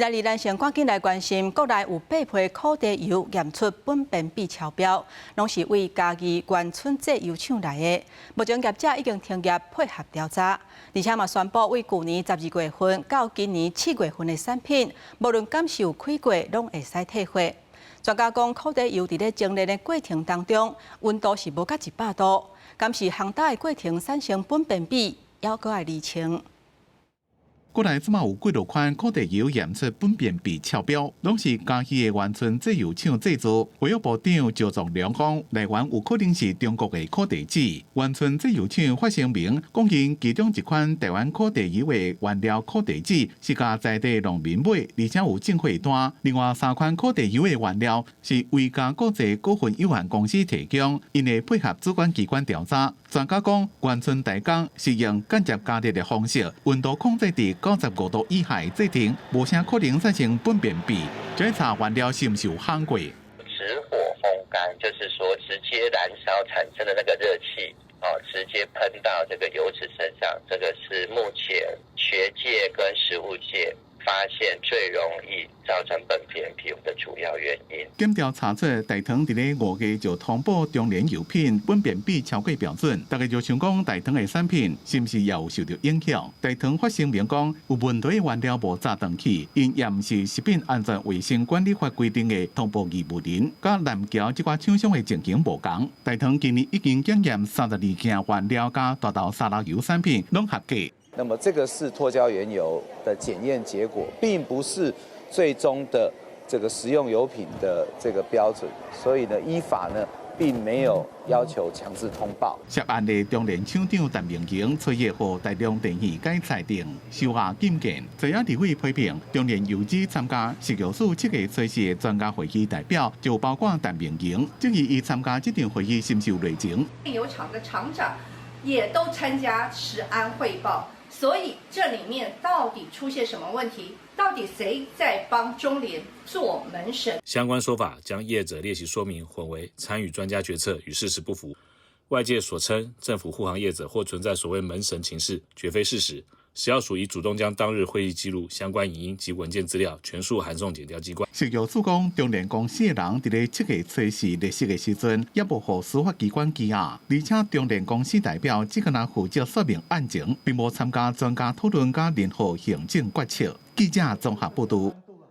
今仔日咱先趕緊來關心，國內有八批苦茶油驗出苯便比超標，攏是對嘉義員春製油廠來的。目前業者已經停業配合調查，而且嘛宣布對舊年12月份到今年7月份的產品，無論敢是有開過，攏會使退貨。專家講，苦茶油佇咧精煉的過程當中，溫度是無到100度，敢是烘焦的過程產生苯便比，猶閣愛釐清。國內這馬有幾落款苦茶油驗出苯便比超標，攏是嘉義的員春製油廠製造。衛育部長趙宗良講，來源有可能是中國的苦茶籽。員春製油廠發聲明講，𪜶其中一款台灣苦茶油的原料苦茶籽是共在地農民買，而且有進貨單。另外三款苦茶油的原料是維嘉國際股份有限公司提供，𪜶會配合主管機關調查。專家講，員春代工是用間接加熱的方式，溫度控制佇95度以下製程，無啥可能產生苯便比。檢查原料是毋是有烘過？直火烘乾，就是說直接燃燒產生的那個熱氣，哦，直接噴到這個油脂身上，這個是目前學界跟實務界發現最容易造成苯便比的主要原因。檢調查出大唐佇咧5月就通報中聯油品苯便比超過標準，大家就想講大唐的產品是毋是也有受著影響？大唐發聲明講，有問題的原料無炸斷去，𪜶也毋是食品安全衛生管理法規定的通報義務人，佮南僑這寡廠商的情形無仝。大唐今年已經檢驗32件原料佮大豆沙拉油產品，攏合格。那麼這個是脫膠原油的檢驗結果，並不是最終的這個食用油品的這個標準，所以呢，依法呢，並沒有要求強制通報。涉案的中聯廠長陳明榮，初一予大量電器改裁定收押禁見。在野立委批評中聯油脂參加食藥署7月初四的專家會議代表，就包括陳明榮，質疑伊參加這場會議是毋是有內情。油廠的廠長也都參加食安匯報。所以這裡面到底出現什麼問題？到底誰在幫中聯做門神？相關說法將業者列席說明混為參與專家決策，與事實不符。外界所稱政府護航業者或存在所謂門神情勢，絕非事實。食藥署已主動將當日會議記錄、相關影音及文件資料全數函送檢調機關。食藥署講，中聯公司的人佇咧7月初四列席的時陣，猶無予司法機關羈押，而且中聯公司代表只干焦負責說明案情，並無參加專家討論佮任何行政決策。記者綜合報導。